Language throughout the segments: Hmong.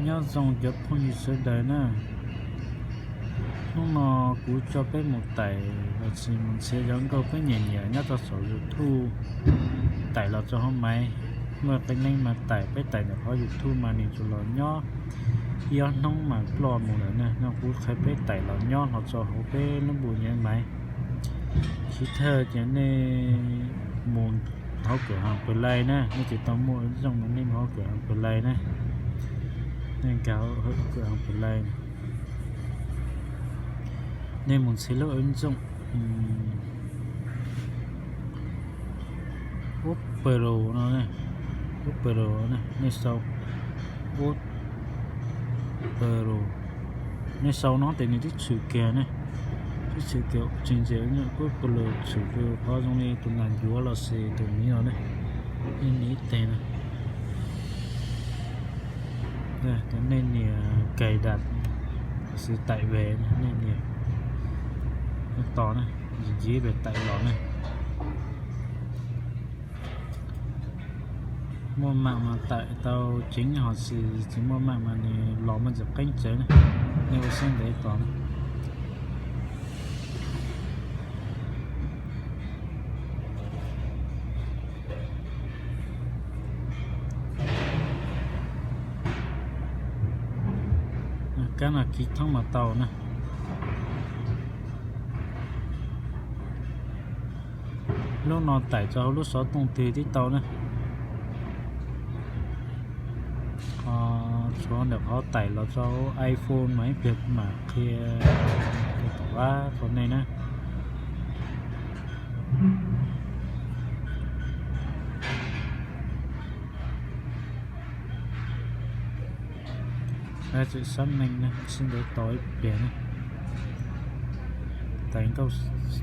Nyob zoo cov phooj ywg sawv daws na, hnub no kuv coj peb mus taim los sis mus nrhiav zaj nkauj peb nyiam nyiam nyob rau saum YouTube. Taim los rau hauv maiv, muaj qee leej mas taim, peb taim ntawm qhov YouTube mas nws tsuas los nyob ib ob hnub mas ploj mus lawm na. No kuv qhia peb taim los nyob los rau hauv peb lub npu nyiav maiv. Chiv thawj ces nej mus hauv kawm hav Play na, nej tsis tau muaj ua zoo mas nej mus hauv kawm hav Play na. Nej nkag hauv kawm hav Play, nej mus nrhiav lub ua zoo Opera no, Opera, nej sau Opera, nej sau no ces nws twb tshwm kiag ne, twb tshwm kiag tsis ntse, Opera tshwm kiag qhov zoo li tus nas ncuav los sis tus miv no ne, nej nias ib teg na. Nej nias cài đặt los sis tải về, nej nias tos na, ntxiv ntxiv pem taim los ne. Muaj mam mas taim tau ceev, ho tsis, tsis muaj mam mas nws los muaj ntsis qeeb tsawv na. Nej ua siab ntev tos na. Kab no kis thoob mas tau na. Lub no taim rau hauv lub xov tooj twg twb tau na. Ho tshuav ntawm qhov taim los rau iPhone mas ib pliag mam qhia rau tom qab rau nej na. Tseem sab neeg na, sib ntev tos ib pliag na. Taim nkauj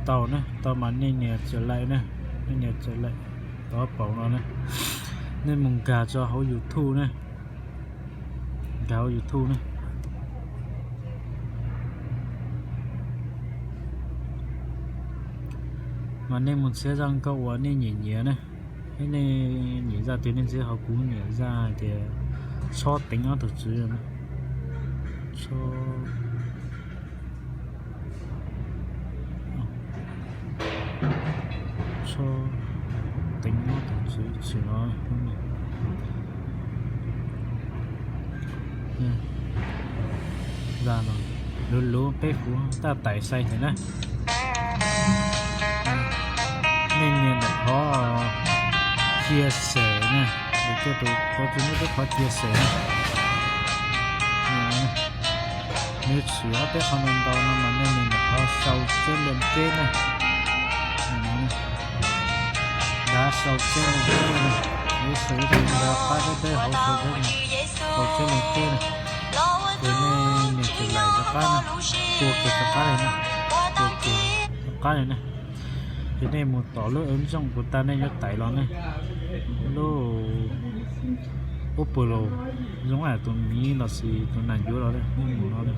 tau na, tau mas nej nias txawm laim na, nej nias txawm laim tau paus no na. Nej mus nkag rau hauv YouTube na, nkag hauv YouTube na. Mas nej mus nrhiav zaj nkauj uas nej nyiam nyiam na. Thiab nej nyiam zaj twg nej nrhiav, ho kuv nyiam zaj hais tias Txhob Teev Ob Tug Tswv, Txhob Teev Ob Tug Tswv, tsis no. Zaj no luv luv peb kuv tab taim sai thiab na. Nej nias ntawm qhov chia sẻ na, ces tus qhov tsis muaj peb qhov chia sẻ na. Nws tshwm ob peb qhov ntau ntau no mas nej nias ntawm qhov sau tsheb liaj tsheb na. Dav sau tsheb liaj tsheb na, nws sau ib tug nrog qab deb deb hauv sau tsheb, sau tsheb liaj tsheb na. Ces nej nias txawm laim rov qab na, tua kiag rov qab li na, tua kiag rov qab li na. Ces nej mus tom lub ua zoo kuv tas nej yuav taim los ne, lub Opera, zoo tus miv los sis tus nas ncuav los ne, nej mus no ne.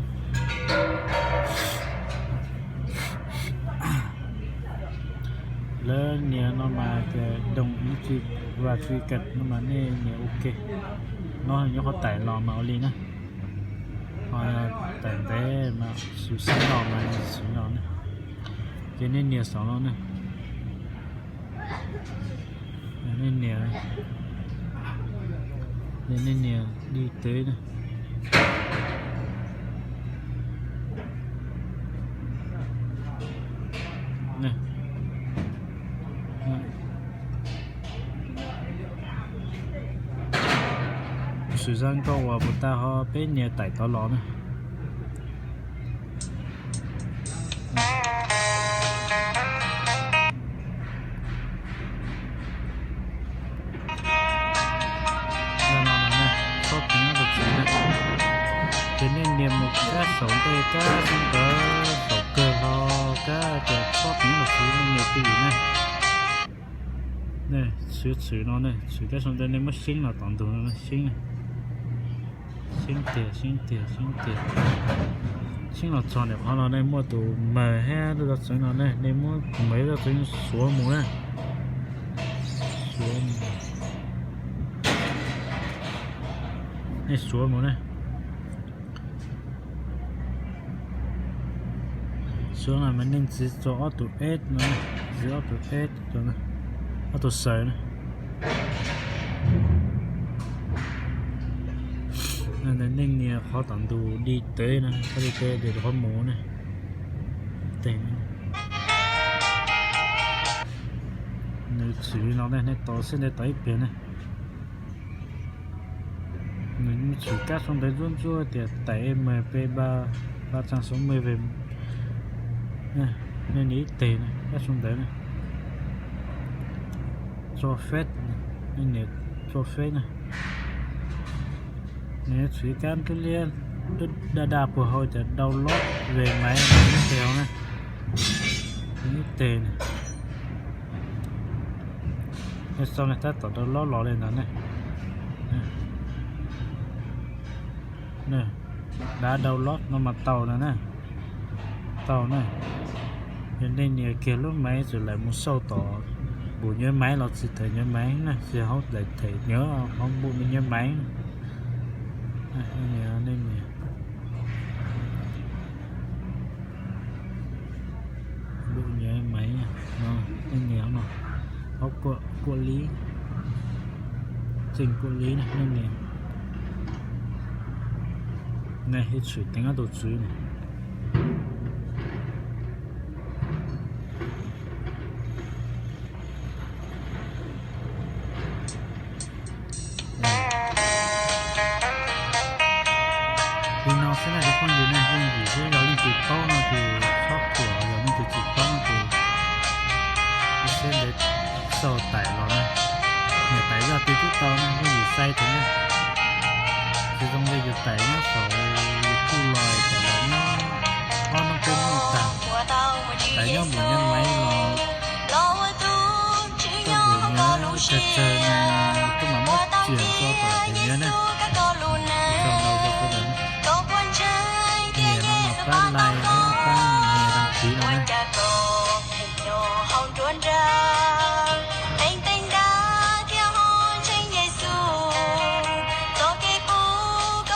Lawv nias no mas tias đồng ý truy cập no mas nej nias ok. No nyob qhov taim los mas ua li na. Ho taim ntev mas xwm xeeb los mas xwm no na. Ces nej nias saum no na. Nej nias, nej nias đi tới na. Xwm zaj nkauj uas puas tag ho peb nias taim tod los na. Txhob teev ob tug tswv na. Ces nej nias mus kab saum ntej kab sab ntawd saum kawg hlo kab tias txhob teev ob tug tswv, nej nias twj ywm na. Tshwm tshwm no ne, tshwm kab saum ntawd nej muab xyeeb los tom ntug no, xyeeb, xyeeb tiag, xyeeb tiag, xyeeb tiag. Xyeeb los txog ntawm qhov no nej muaj tus mawg thiab lub zaj txwv no ne, nej muab tus mawg thiab zaj txwv xuav mus na. Xuav mus. Nej xuav mus na. Tuab no mas nej ntxiv txog ob tug S no, ntxiv ob tug S, ob tug xaws na. Ntawd nej nias qhov tom ntug di teb no, qhov di teb ces rau qhov mus na. Tes nws txwv li no ne, nej tos xwb, nej tos ib pliag ne. Nws txwv kab sau ntawv ntsuab ntsuab tias tải MP ba, ba trang sáu mươi về ne. Nej nias ib teg na, kab sau ntawv na. Cho phép, nej nias cho phép na. Nws txwv kab ntsuab liab daj daj puag hauv tias download về máy, nej nias ib teg na. Nej xauj ne, tab tom download los li ntawd ne. Dav download no mas tau no na. Tau na. Yog nej nias kiag lub máy txwv lawm mus xauj tom bù nhớ máy los txiv them nhớ máy na, txiv hauv lawm them nhớ, hauv bù nhớ máy. Nej nias, nej nias bù nhớ máy no, nej nias no, hauv quản lý, quản lý na, nej nias. Nej hib tshwm teev ob tug txwv na. Li no xwb na cov phooj ywg na, yooj yim xwb, yog leej twg paub no ces txhob thuam, yog leej twg tsis paub no ces ib seb ntev xauj tải los na. Nias tải zaj twg twb tau na, yooj yim xaiv tau na. Tsis zoo li yus tải nyob saum YouTube los tải los nyob ob hnub peb hnub tag. Tải nyob bù nhớ máy los koj bù nhớ tsawg tsawg na, koj mam muab chuyển cho vào thẻ nhớ na. Ib txog ntau rau sawv daws na. Nias no mas pab like thiab pab nias đăng ký no na.